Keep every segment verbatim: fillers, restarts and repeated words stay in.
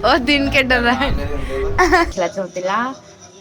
ओ दिन के डर रहे। पिछला चौथेला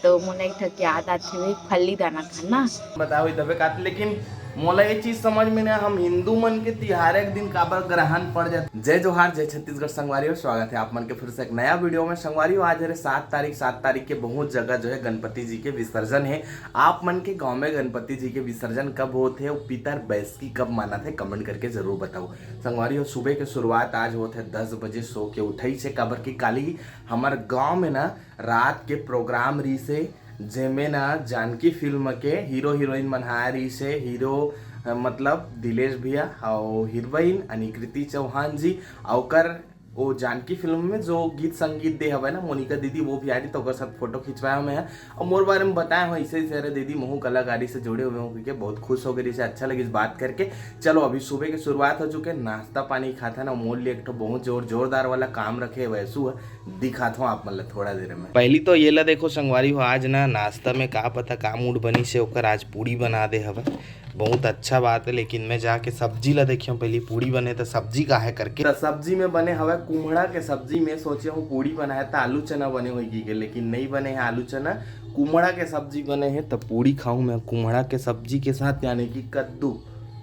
तो मोला एक ठक याद आथे, वो एक फल्ली दाना खाना। बताओ, तबे का, लेकिन मोला ये चीज समझ में ना, हम हिंदू मन के तिहार एक दिन काबर ग्रहण पड़ जाथे। जय जोहार, जय छत्तीसगढ़ संगवारी हो, स्वागत है आप मन के फिर से एक नया वीडियो में। संगवारी हो, आज हरे सात तारीख, सात तारीख के बहुत जगह जो है गणपति जी के विसर्जन है। आप मन के गांव में गणपति जी के विसर्जन कब होत है, पितर बैसकी कब मानत है, कमेंट करके जरूर बताओ। संगवारी हो, सुबह के शुरुआत आज होत है दस बजे सो के उठई से, काबर कि काली हमर गांव में ना रात के प्रोग्राम रहिसे, जेमे ना जानकी फिल्म के हीरो हीरोइन मन हा रहिसे। हीरो, अ, मतलब दिलेश भैया, अउ हीरोइन अनिकृति चौहान जी, अउ ओकर ओ जानकी फिल्म में जो गीत संगीत दे हवय ना मोनिका दीदी, वो भी आ रही, तो ओकर साथ फोटो खिंचवाया मैं ह। अउ मोर बारे में बताया हूँ, ऐसे ऐसे, "अरे दीदी, महू कलाकारी से जुड़े हुए हूँ," क्योंकि बहुत खुश हो गई, इसे अच्छा लगी इस बात करके। चलो, अभी सुबह के शुरुआत हो चुके, नाश्ता पानी खाथन, अउ मोर लिए एक ठो बहुत जोर जोरदार वाला काम रखे वैसू ह। दिखात हूँ आप मन ला थोड़ा देर में। पहली तो ये ला देखो संगवारी हो, आज ना नाश्ता में का पता का मूड बनी से ओकर, आज पूड़ी बना दे हवय। बहुत अच्छा बात है, लेकिन मैं जाके सब्जी ला देखियो, पहली पूड़ी बने त सब्जी का है करके। त सब्जी में बने हवय कुम्हड़ा के सब्जी, में सोचे हूँ पूड़ी बनाए त आलू चना बने होई के, लेकिन नहीं बने है आलू चना, कुम्हड़ा के सब्जी बने है। त पूड़ी खाऊं मैं कुम्हड़ा के सब्जी के साथ, यानी कि कद्दू।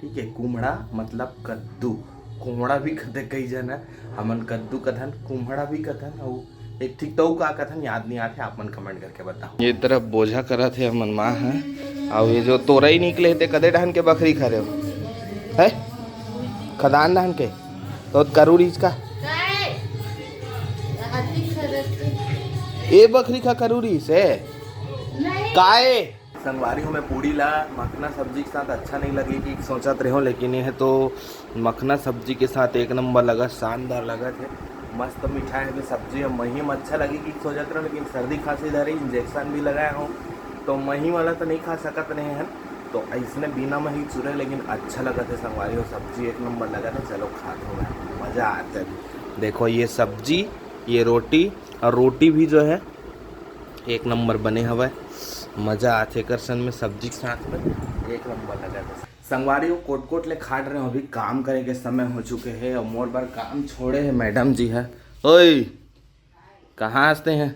ठीक है, कुम्हड़ा मतलब कद्दू, कुम्हड़ा भी कथे कई जन है, हमन कद्दू कथन, कुम्हड़ा भी कथन, अउ एक ठीक तो का कथन याद नहीं आथे, आप मन कमेंट करके बताओ। ये तरफ बोझा करत हे हमन माँ ह, अउ ये जो तोरई निकले हे ते कदे डहन के बखरी खा रहे हो? है खदान डहन के? तो करू रीस का? ए बखरी खा करू रीस हे? काय? संगवारी हो, मैं पूड़ी ला मखना सब्जी के साथ अच्छा नहीं लगी कि सोचत रहे हो, लेकिन यह तो मखना सब्जी के साथ एक नंबर लगत, शानदार लगत है। मस्त मिठाई है सब्जी, अब मही में अच्छा लगी कि सोचत रहे, लेकिन सर्दी खांसी धरे, इंजेक्शन भी लगाए हो, तो मही वाला तो नहीं खा सकत रहे हैं, तो ऐसने बिना मही चुरे, लेकिन अच्छा लगत है संगवारी हो, सब्जी एक नंबर लगत है। चलो खात हो, मज़ा आते है। देखो ये सब्जी, ये रोटी, और रोटी भी जो है एक नंबर बने हवय, मजा आथे एकर संग में सब्जी के साथ में, एक नंबर लगत है। संगवारी हो, कोट कोट ले खाट रहे हो, अभी काम करे के समय हो चुके हे अउ मोर बर काम छोड़े हे मैडम जी ह। ओए, कहाँ हस ते हैं?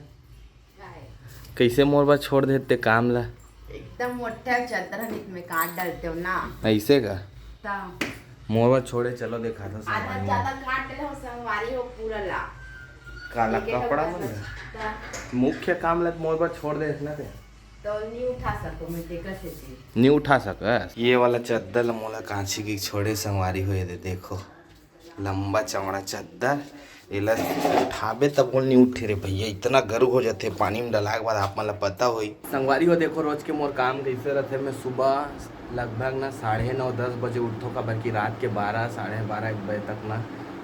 कैसे मोर बर छोड़ देते काम ला? एकदम मोटा चदरा निक में काट डालते हो ना। ऐसे का? ता। मोर बर छोड़े, चलो देखा था आधा संगवारी ज्यादा में। काट ले हो संगवारी हो पूरा ला। काला एक एक कपड़ा कपड़ा मन ला। ता। मुख्य काम ला मोर बर छोड़ दे इतना ते। तो नहीं उठा सको मैं तेकर से जी। नहीं उठा सकस। ये वाला चद्दर ला मोला कांची की छोड़े संगवारी हो, ये दे देखो। लंबा चौड़ा चद्दर, एला उठाबे तब बोल नहीं उठे रे भैया, इतना गरु हो जाथे पानी में डलाए के बाद, आप मन ला पता होई। संगवारी हो देखो, रोज के मोर काम कैसे रहथे। मैं सुबह लगभग ना साढ़े नौ, दस बजे उठथों, काबर कि रात के बारह, साढ़े बारह, एक बजे तक ना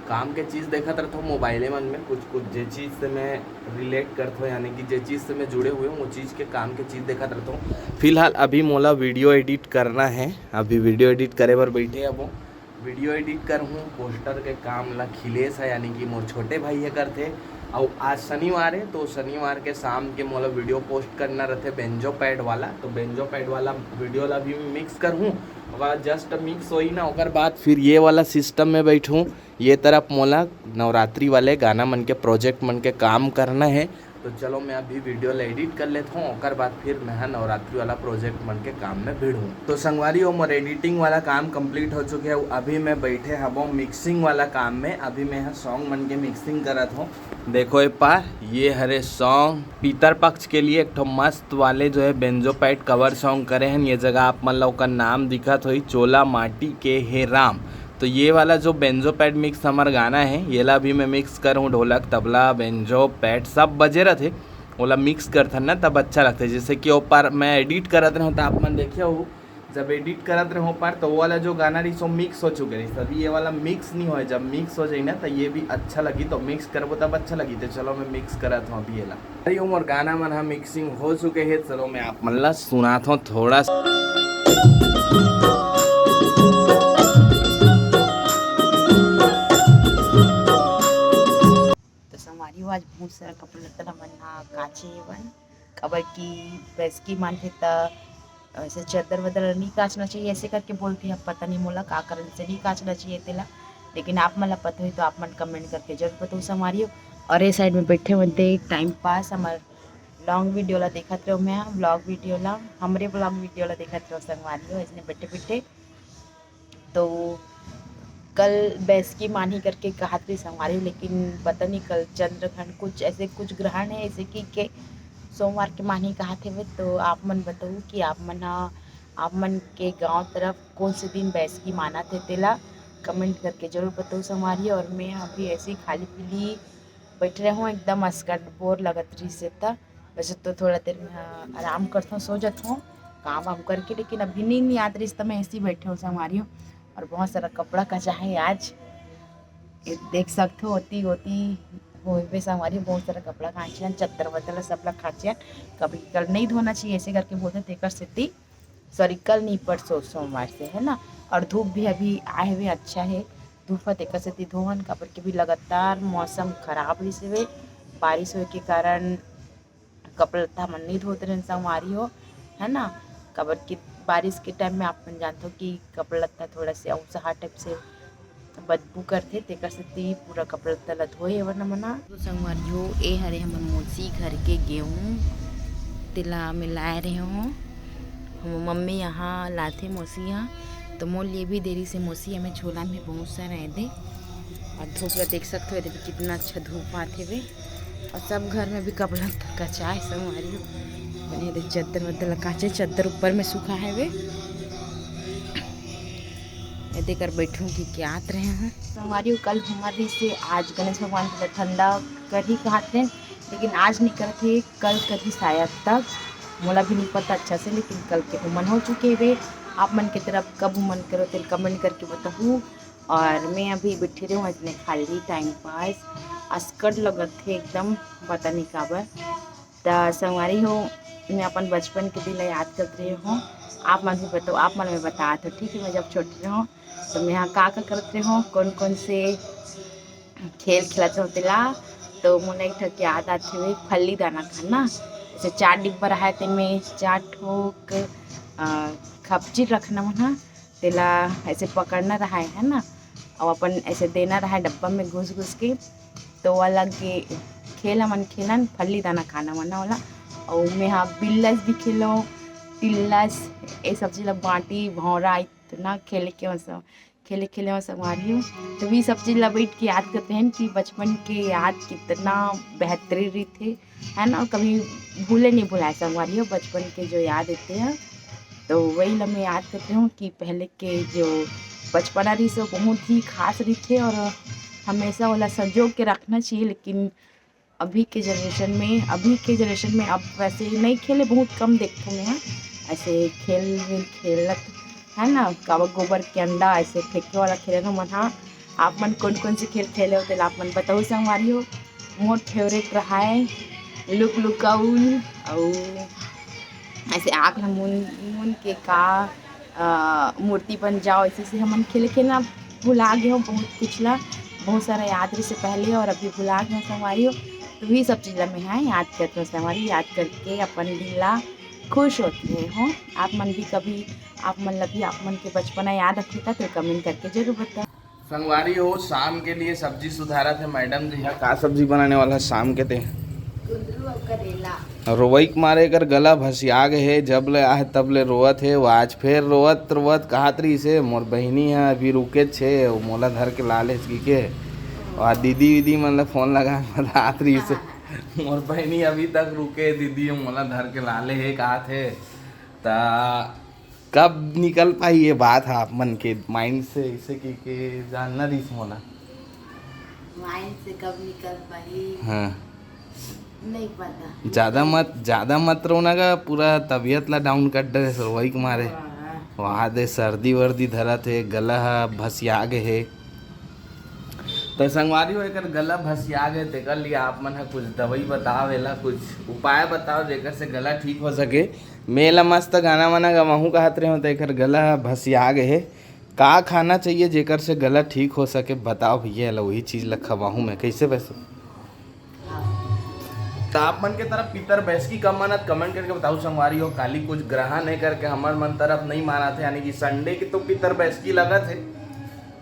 काम के चीज़ देखत रहथों मोबाइले मन में। कुछ कुछ जे चीज़ से मैं रिलेट करथों, यानी कि जे चीज़ से मैं जुड़े हुए हूँ, वो चीज़ के काम के चीज़ देखत रहथों। फिलहाल अभी मोला वीडियो एडिट करना है, अभी वीडियो एडिट करे बर बैठे हबो। वीडियो एडिट करहूँ, पोस्टर के काम ला खिलेश है, यानी कि मोर छोटे भाई है करथे। अउ आज शनिवार है, तो शनिवार के शाम के मोला वीडियो पोस्ट करना रहथे बेंजो पैड वाला, तो बेंजो पैड वाला वीडियो ला भी मिक्स करहूँ। ओकर जस्ट मिक्स होई ना, ओकर बाद फिर ये वाला सिस्टम में बैठूँ। ये तरफ मोला नवरात्रि वाले गाना मन के प्रोजेक्ट मन के काम करना है, तो चलो मैं अभी वीडियो ला एडिट कर लेता हूँ, ओकर बाद फिर मैं ह नवरात्रि वाला प्रोजेक्ट मन के काम में भिड़ूँ। तो संगवारी हो, मोर एडिटिंग वाला काम कंप्लीट हो चुके है। अभी मैं बैठे हबो मिक्सिंग वाला काम में। अभी मैं ह सॉन्ग मन के मिक्सिंग करत हूँ। देखो ए पार, ये हरे सॉन्ग पितर पक्ष के लिए एक ठो मस्त वाले जो है बेंजो पैड कवर सॉन्ग करे हैं। ये जगह आप मन ला ओकर नाम दिखत होई, चोला माटी के हे राम। तो ये वाला जो बेंजो पैड मिक्स हमर गाना है, ये ला भी मैं मिक्स करूँ, ढोलक, तबला, बेंजो पैड सब बजे रहथे, ओला मिक्स करथन ना तब अच्छा लगथे। जैसे कि ओ पार मैं एडिट करत रहूँ तो आप मन देखे हो, जब एडिट करत रहूँ ओ पार तो वो वाला जो गाना रही सो मिक्स हो चुके रही, अभी ये वाला मिक्स नहीं होए। जब मिक्स हो जाए ना तो ये भी अच्छा लगी, तो मिक्स करबो तब अच्छा लगी। तो चलो मैं मिक्स करत हूँ अभी ये ला। अरे मोर गाना मन ह मिक्सिंग हो चुके हे, चलो मैं आप मन ला सुनात हूँ थोड़ा सा। तो संगवारी हो, आज बहुत सारा कपड़ा लत्ता ला मन ह काचे हेवन, काबर कि बैसकी मानथे त ऐसे चद्दर वद्दर नहीं काचना चाहिए, ऐसे करके बोलथे। अब पता नहीं मोला का कारण से नहीं काचना चाहिए तेला, लेकिन आप मन ला पता होही तो आप मन comment करके जरूर बताहू संगवारी हो। और ये side में बैठे होते time pass, हमर long video ला देखत रहो, मैं vlog video ला, हमरे vlog video ला देखत रहो संगवारी हो, इसने बैठे बैठे। तो कल बैसकी मानही करके कहत रही संगवारी हो, लेकिन पता नहीं कल चंद्रग्रहण कुछ ऐसे कुछ ग्रहण है, ऐसे कि के सोमवार के मानही कहत हेवे। तो आप मन बताहू कि आप मन ह, आप मन के गांव तरफ कौन से दिन बैसकी मानत हे, तेला comment करके जरूर बताहू संगवारी हो। और मैं अभी ऐसे ही खाली पीली बैठ रहे हूँ, एकदम असकट bore लगत रहिस हे त। वैसे तो थोड़ा देर में, हाँ, आराम करता हूँ, सो जाता हूँ काम वाम करके, लेकिन अभी नींद नहीं आत रहिस त मैं ऐसे ही बैठे हूँ संगवारी हो। और बहुत सारा कपड़ा कचा है आज, ये देख सकते हो, ओती ओती होइबे संगवारी हो, बहुत सारा कपड़ा कांचे हन, चद्दर वद्दर सब ला कांचे हन। कभी कल नहीं धोना चाहिए, ऐसे करके बोलते, तेकर सेती, sorry, कल नहीं, परसों सोमवार से, है ना। और धूप भी अभी आए हुए अच्छा है, धूप ह, तेकर सेती धोवन, काबर के भी लगातार मौसम खराब रहिस हवे, बारिश होए के कारण कपड़ा लत्ता हमन नहीं धोत रहन संगवारी हो, है ना। काबर कि बारिश के time में आप मन जानथो कि कपड़ा लत्ता थोड़ा से औसहा type से बदबू करथे, तेकर सेती पूरा कपड़ा लत्ता ला धोए हवन हमन ह। तो संगवारी हो, ए हरे हमन मौसी घर के गेहूं, तेला मिलाए रहे हो। हम मम्मी यहाँ लाथे मौसी यहाँ, तो मोर लिए भी देरी से मौसी हमें छोला में बहुत सारा है दे। और धूप ला देख सकते हो, ये देखो कितना अच्छा धूप आथे बे। और सब घर में भी कपड़ा कचा है संगवारी हो। बने दे चद्दर वद्दर ला कांचे, चद्दर ऊपर में सूखा है बे। ये देकर बैठूं कि क्या आत रहे हैं। संगवारी हो, कल हमर रहिस हे आज गणेश भगवान के ठंडा करही कहत रहे, लेकिन आज नहीं करत हे, कल करही शायद तक, मोला भी नहीं पता अच्छा से, लेकिन कल के हुमन हो चुके हवे। आप मन के तरफ कब हुमन करो, तेल comment करके बताहू। और मैं अभी बैठे रहूँ इसने खाली time pass, असकट लगत हे एकदम, पता नहीं काबर। त संगवारी हो, मैं अपन बचपन के दिन ला याद करत रहे हूँ। आप मन भी बताओ, आप मन में बतात हो, ठीक है, मैं जब छोटे रहूँ तो मैं यहाँ का का करत रहे हूँ, कौन कौन से खेल खेलत रहे तेला। तो मोला एक ठक याद आथे, वही फल्ली दाना खाना। जैसे चार डिब्बा रहा है, तेमे चार ठोक, अ, खपची रखना मन ह, तेला ऐसे पकड़ना रहा है, है ना, और अपन ऐसे देना रहा है डब्बा में घुस घुस के। तो वो अलग के खेल हमन खेलन, फल्ली दाना खाना मन ह ओला। और मैं हाँ बिल्लस भी खेलो, टिल्लस, ये सब चीज ला, बांटी भौरा, इतना खेले के मतलब खेले खेले हो संगवारी हो। तो भी सब चीज ला बैठ के याद करते हैं कि बचपन के याद कितना बेहतरीन रहिथे, है ना। कभी भूले नहीं भुलाए संगवारी हो, बचपन के जो याद रहते हैं। तो वही ला मैं याद करते हूँ कि पहले के जो बचपना रहिस, वो बहुत ही खास रहिथे और हमेशा ओला संजो के रखना चाहिए। लेकिन अभी के generation में, अभी के generation में अब वैसे नहीं खेले, बहुत कम देखथों मैं ह। ऐसे खेल वेल खेलत, है ना, काबर गोबर के अंडा ऐसे फेंके वाला खेले हमन ह। आप मन कौन कौन से खेल खेले हो, तेला आप मन बताओ संगवारी हो। मोर favourite रहा है लुक लुकाउन, अउ ऐसे आँख ला मून मून के का, अ, मूर्ति बन जाओ, ऐसे से हमन खेले खेलना भुला गए हो बहुत कुछ ला, बहुत सारा याद रहिस हे पहले और अभी भुला गए हो संगवारी हो। तो वही सब चीज ला मैं ह याद करते हो संगवारी, याद करके अपन दिल ला खुश होते हो। आप मन भी कभी, आप मन ला भी आप मन के बचपना याद आथे का, तो comment करके जरूर बताओ। संगवारी हो, शाम के लिए सब्जी सुधारत हे मैडम जी। यहाँ का सब्जी बनाने वाला है शाम के ते? कुंदरू और करेला। रोवई के मारे एकर गला भसिया गे हे, जब ले आहे तब ले रोवत हे। वो आज फेर रोवत रोवत कहत रहिस हे, मोर बहिनी ह अभी रुकेच हे, वो मोला धर के लाले हे कहिके। वहाँ दीदी वीदी मन ला फोन लगा के बतात रहिस हे, हाँ। मोर बहिनी अभी तक रुके, दीदी मोला धर के लाले हे कहत हे। त कब निकल पाही ये बात ह आप मन के mind से, ऐसे कहिके जानना रहिस मोला। Mind से कब निकल पाही? हाँ। नहीं पता। ज्यादा मत, ज्यादा मत रोना गा, पूरा तबीयत ला down कर डरे रोवई के मारे। हाँ। वहाँ दे सर्दी वर्दी धरत हे, गला ह भसिया गे हे। तो संगवारी हो, एकर गला भसिया गे, तेकर लिए आप मन ह कुछ दवाई बताओ, एला कुछ उपाय बताओ, जेकर से गला ठीक हो सके। मैं एला मस्त गाना वाना गवाहूँ कहत रहे हो, तो एकर गला ह भसिया गे हे। का खाना चाहिए जेकर से गला ठीक हो सके, बताओ भैया, एला वही चीज ला खवाहूँ मैं। कैसे वैसे? तो आप मन के तरफ पितर बैसकी कब मानत, comment करके बताओ संगवारी हो। काली कुछ ग्रहण है करके हमर मन तरफ नहीं मानत है, यानी कि Sunday की तो पितर बैसकी लगत है।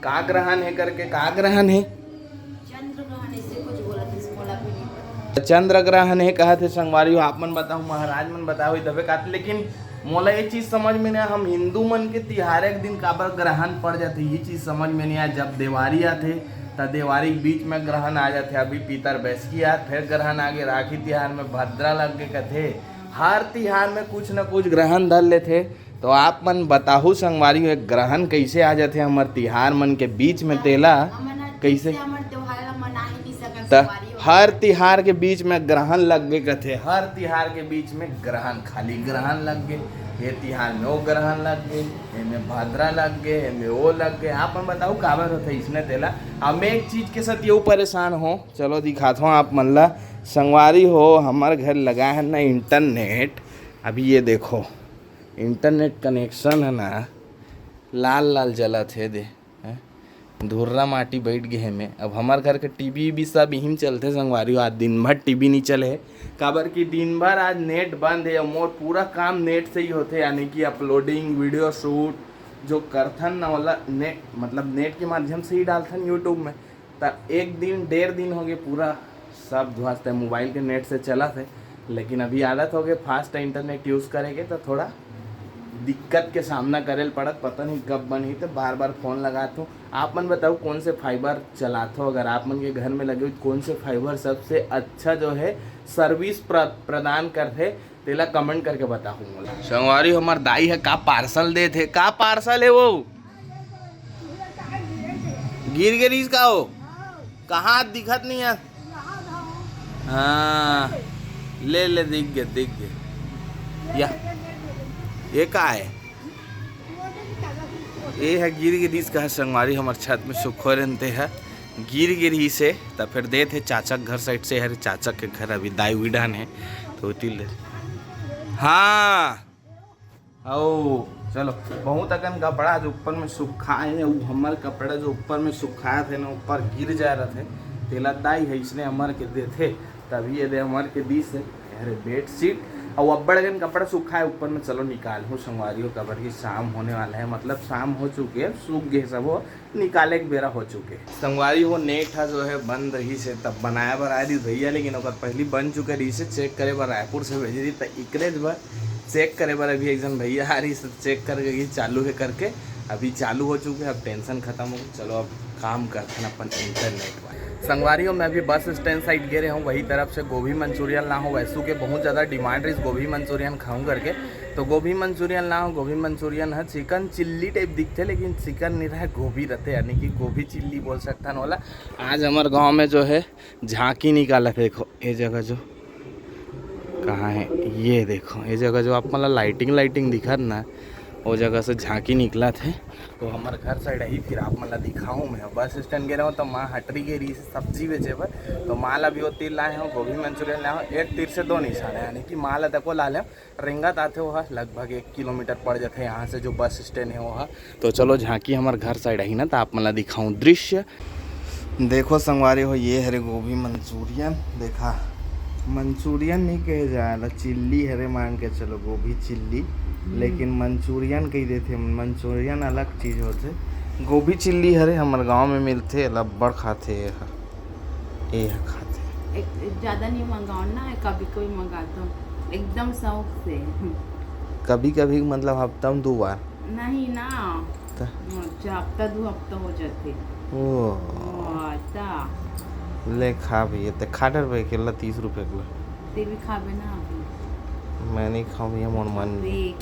का ग्रहण हे करके, का ग्रहण हे? चंद्र ग्रहण ऐसे कुछ बोला था, इसको बोला भी नहीं पता। चंद्र ग्रहण हे, कहा थे संगवारी हो, आप मन बताओ, महाराज मन बताओ, तबे का। लेकिन मोला ये चीज समझ में नहीं आया, हम हिंदू मन के तिहार एक दिन काबर ग्रहण पड़ जाथे, ये चीज समझ में नहीं आया। जब देवारी आथे, त देवारी के बीच में ग्रहण आ जाथे। अभी पितर बैसकी आत, फिर ग्रहण आगे, राखी तिहार में भद्रा लग के कथे, हर तिहार में कुछ न कुछ ग्रहण धर लेथे। तो आप मन बताहू संगवारी हो, एक ग्रहण कैसे आ जाथे हमर तिहार मन के बीच में, तेला हमन ह कैसे? ठीक से हमर त्योहार ला मना ही नहीं सकन त संगवारी हो। हर तिहार के बीच में ग्रहण लग गे कथे, हर तिहार के बीच में ग्रहण, खाली ग्रहण लग गे, ये तिहार में वो ग्रहण लग गे, एमे भद्रा लग गे, एमे वो लग गे। आप मन बताहू काबर होथे इसने तेला? अब मैं एक चीज के साथ ये परेशान हो, चलो दिखात हो आप मन ला। संगवारी हो, हमर घर लगा है ना इंटरनेट। अभी ये देखो, इंटरनेट कनेक्शन है ना, लाल लाल जलत हे दे, हैं? धुर्रा माटी बैठ गए हे में। अब हमार घर के टीवी भी सब यहीं चलथे संगवारी हो, आज दिन भर टीवी नहीं चले हे, काबर कि दिन भर आज नेट बंद है। मोर पूरा काम नेट से ही होथे, यानी कि अपलोडिंग, वीडियो शूट जो करथन ना, वाला नेट, मतलब नेट के माध्यम से ही डालथन यूट्यूब में। त एक दिन डेढ़ दिन हो गए पूरा सब ध्वस्त है, मोबाइल के नेट से चलत हे। लेकिन अभी आदत हो गए फास्ट इंटरनेट यूज़ करे के, तो थोड़ा दिक्कत के सामना करे ल पड़त। पता नहीं कब बनही, तो बार बार फ़ोन लगात हूँ। आप मन बताओ कौन से फाइबर चलात हो, अगर आप मन के घर में लगे हो कौन से फाइबर सबसे अच्छा जो है सर्विस प्र, प्रदान करथे, तेला कमेंट करके बताहू मोला। संगवारी, हमर दाई ह का पार्सल देत हे, का पार्सल हे वो? गिर गे रिहिस का हो? कहाँ दिखत नहीं है? हाँ, ले ले, दिख गे, दिख गे। या, ये का है? ये है गिर गे रिहिस का, संगवारी, हमर छत में सुखो रहते है, गिर गे रिहिस हे, त फिर देत हे चाचा के घर साइड से, हरे चाचा के घर अभी दाई उइडन है, तो तिल। हाँ, ओ, चलो, बहुत अकन कपड़ा जो ऊपर में सुखाए हे, वो हमर कपड़ा जो ऊपर में सुखाए थे ना, ऊपर गिर जा रहे थे, तेला दाई है, इसने हमर के देथे, तभी ये दे हमर के दिस है। अरे, बेडशीट और अब्बड़ अकन कपड़ा सुखाए ऊपर में, चलो निकाल हूँ संगवारी हो, काबर कि शाम होने वाला है, मतलब शाम हो चुके है, सूख गए सब हो, निकाले के बेरा हो चुके। संगवारी हो, नेट हा जो है बंद रहिस हे, तब बनाए बर आए रहिस भैया, लेकिन ओकर पहली बन चुके रहिस हे, चेक करे बर रायपुर से भेजे रहिस, त इकरे बर चेक करे बर अभी एक जन भैया आ रहिस, त चेक कर गई चालू है करके, अभी चालू हो चुके, अब टेंशन खत्म हो गई। चलो अब काम करते हैं अपन इंटरनेट वाले। संगवारी हो, मैं अभी बस स्टैंड साइड गे रहे हूँ, वही तरफ से गोभी मंचूरियन ला हूँ। वैसू के बहुत ज़्यादा डिमांड रहिस गोभी मंचूरियन खाऊँ करके, तो गोभी मंचूरियन ला हूँ। गोभी मंचूरियन है चिकन चिल्ली टाइप दिखते, लेकिन चिकन नहीं रहे, गोभी रहते, यानी कि गोभी चिल्ली बोल सकता है वाला। आज हमारे गांव में जो है झांकी निकाला, देखो ये जगह जो कहाँ है, ये देखो ये जगह जो आप मतलब लाइटिंग लाइटिंग दिखत ना, वो जगह से झांकी निकला थे। तो हमारे घर साइड ही फिर आप मतलब दिखाऊँ मैं। बस स्टैंड गे रहे हूँ तो माँ हटरी गे रही सब्जी बेचे बर, तो माँ ला भी वो तीर लाए हूँ, गोभी मंचूरियन लाए हूँ, एक तीर से दो निशाना है, यानी कि माँ ला तको ला ले रेंगत आथे, वो ह लगभग एक किलोमीटर पड़ जाथे यहाँ से, जो बस स्टैंड है वो ह। तो चलो, झांकी हमर घर साइड आही ना, तो आप मन ला दिखाऊं दृश्य। देखो संगवारी हो, ये हरे गोभी मंचूरियन। देखा, मंचूरियन नहीं कहे जाए ला, चिल्ली हरे, मान के चलो गोभी चिल्ली, लेकिन मंचूरियन कही देथे। मंचूरियन अलग चीज होथे, गोभी चिल्ली हरे हमर गांव में मिलथे, एला अब्बड़ खाथे ये ह। ए ह खाथे। एक, ज्यादा नहीं मंगाओ ना, कभी कभी मंगाता हूँ, एकदम शौक से। कभी कभी मतलब हफ्ता में दो बार? नहीं ना। त? अच्छा, हफ्ता दो हफ्ता हो जाते। ओ। ओ, त। ले खा भैया, ते खा डर बे केला तीस रुपए के ला। ते भी खाबे ना अभी। मैं नहीं खाऊँ भैया, मोर मन नहीं। देख।